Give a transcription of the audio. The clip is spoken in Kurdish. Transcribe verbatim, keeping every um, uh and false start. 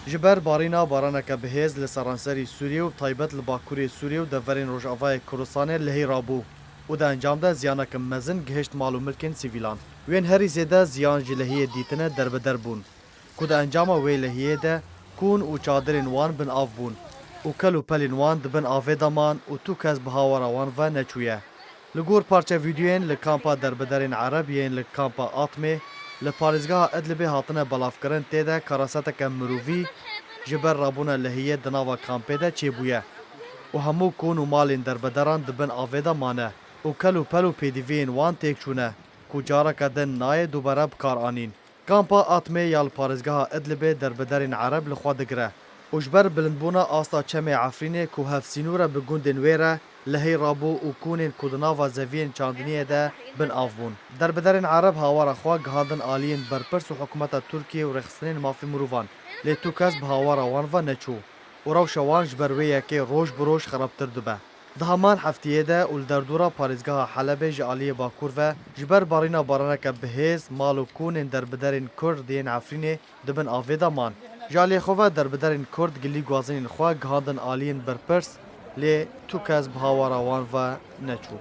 Ji ber barîna baraneke bihêz li seranserî Sûriyê û bi taybet li bakurê Sûriyê û deverên Rojavayê Kurdistanê lihî rabû û di encam de ziyaneke mezin gihişt mal û milkên sivîlan. Yên herî zêde ziyan ji lihiyê dîtine derbeder bûn, ku di encama wê lihiyê de kûn û çadirên wan bin av bûn û kel û pelên wan di bin avê de man û tu kes bi hawara wan ve neçûye. Li gor parçe vîdyoyên li kampa derbederên Ereb yên li kampa Atmê li parêzgeha Idlibê hatine belavkirin, tê de karaseteke mirovî ji ber rabûna lihiyê di nava kampê de çêbûye û hemû kûn û malên derbederan di bin avê de mane û kel û pel û pêdiviyên wan têk çûne ku careke din nayê dubare bi kar anîn. Kampa Atmê ya li parêzgeha Idlibê derbederên Ereb li xwe digire û ji ber bilindbûna asta çemê Efrînê ku hevsînûr e bi gundên wê re, lihî rabû û kûnên ku di nava zeviyên çandiniyê de bin av bûn. Derbederên Ereb hawara xwe gihandin aliyên berpirs û hikûmeta Tirkiyê û rêxistinên mafê mirovan, lê tu kes bi hawara wan ve neçû û rewşa wan ji ber wê yekê roj bi roj xerabtir dibe. Di heman heftiyê de û li derdora parêzgeha Helebê ji aliyê bakur ve ji ber barîna baraneke bihêz mal û kûnên derbederên Kurd yên Efrînê di bin avê de man. Ji aliyê xwe ve derbederên Kurd gilî guazînên xwe gihandin aliyên berpirs, lê tu kes bi hawara wan ve neçû.